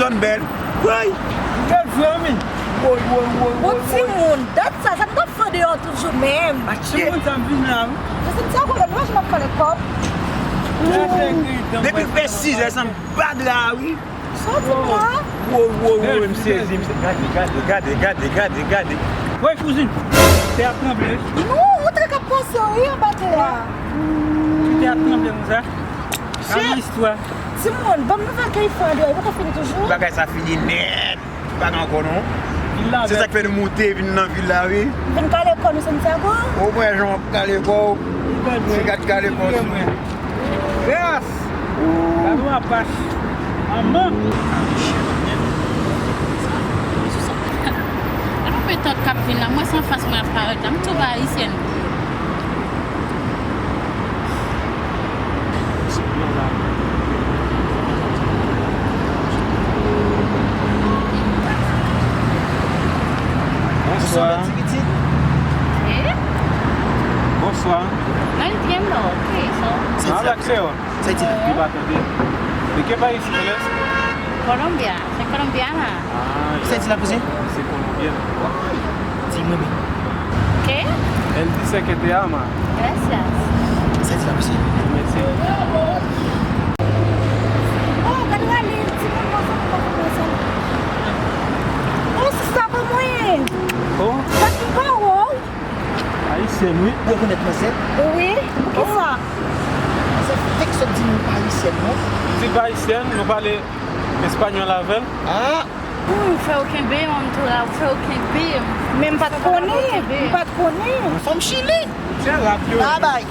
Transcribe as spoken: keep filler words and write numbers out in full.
Zòn bèl. Woy. Bèl vre, wi. Woy, woy, woy, woy, woy. Timoun, dat sa, sa nou t ap fè deyò toujou menm. Timoun, sa m vin la, wi. Se Santiago, men nou pa janm ap pale kòb. Depi fè sizè, sa m bat la, wi. Sòti la. Woy, woy, woy, m sezi, m sezi. Gade, gade, gade, gade, gade. Woy, kouzin, tè ap tranble. Non, ou te ka pase, wi, anba tè a. Tè ap tranble konsa. Gade istwa. Timoun, ban m nouvèl ke Ifan deyò, li poko fini toujou? Bagay sa fini nèt. Pa gen ankò non. Se sa k fè nou moute vin nan vil la, wi. Vin kale kò nou Santiago? Ou wè jan w ap kale kò w. Se gad kale kò w sou mwen. Gras! Gade w apach. Manman! Gade yon metòd k ap vin la. Mwen se anfas mwen ap parèt la. M tou ba ayisyèn. Bonswa. Bonswa. Mwen byen la, ok, so. Sa di la, se yo. Sa di la. Li pa tande. ¿De qué país eres? Colombia, soy colombiana. Ah, ya. Sa di la, kouzen? Se kolonbyèn. Di mwen, men. ¿Qué? Él dice que te ama. Gracias. Sa di la, kouzen? Mèsi. Oh, gade rale, timoun, bonswa, bonswa, bonswa. Oh, sista, ban mwen. Oh. Sa ki pa wè w? Ayisyèn, wi. Ou rekonèt manzè? Wi, poukisa? Manzè fèk sot di nou pa ayisyèn, non? Li di pa ayisyèn, nou pale espanyòl avè l. Ah! Wi, ou fè w kenbe m, m tou la, ou fè w kenbe m. Men m pa t konnen, m pa t konnen. Fanm Chili! Se rap yo. Babay!